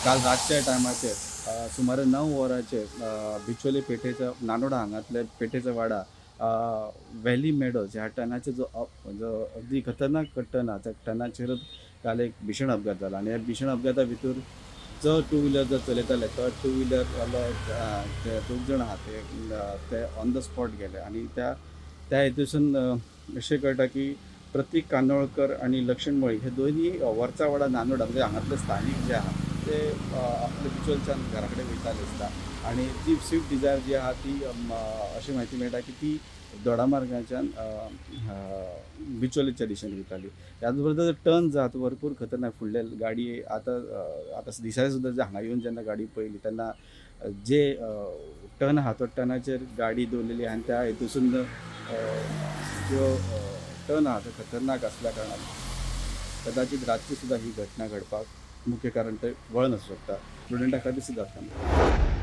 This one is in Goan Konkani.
काल रातच्या टायमाचेर सुमारे 9 वरांचेर बिचोले पेठेच्या नानोडा हांगातले पेठेचा वाडा व्हॅली मेडोज ह्या टनाचे जो जो अगदी खतरनाक टर्न आहा त्या टनाचेरच काल एक भीषण अपघात जाला आनी ह्या भीषण अपघाता भितर जो टू व्हिलर जो चलयताले तो टू व्हिलरवालो ते दोग जाण आहा ते ऑन the spot गेले आनी त्या त्या हेतूसून अशें कळटा की प्रतीक कानोळकर आनी लक्ष्मण मळीक हे दोनूय वरचावाडा नानोडा म्हणजे हांगातले स्थानीक जे आहा ते आपले बिचोलच्यान घरा कडेन वयताले दिसता आनी ती स्विफ्ट डिझायर जी आहा ती अशी म्हायती मेळटा की ती दोडामार्गाच्यान बिचोलेच्या दिशेन वयताली. ह्याच बरोबर टर्न जो आहा तो भरपूर खतरनाक, फुडले गाडी आतां आतां दिसाय सुद्दां जे हांगा येवन जेन्ना गाडी पळयली तेन्ना जे टर्न आहा तो टर्नाचेर गाडी दवरलेली आनी त्या हेतूसून ज्यो टर्न आहा तो खतरनाक आसल्या कारणान कदाचित रातची सुद्दां ही घटना घडपाक मुख्य कारण ते वळण आसूं शकता. स्टुडंटा खातीर सुद्दां.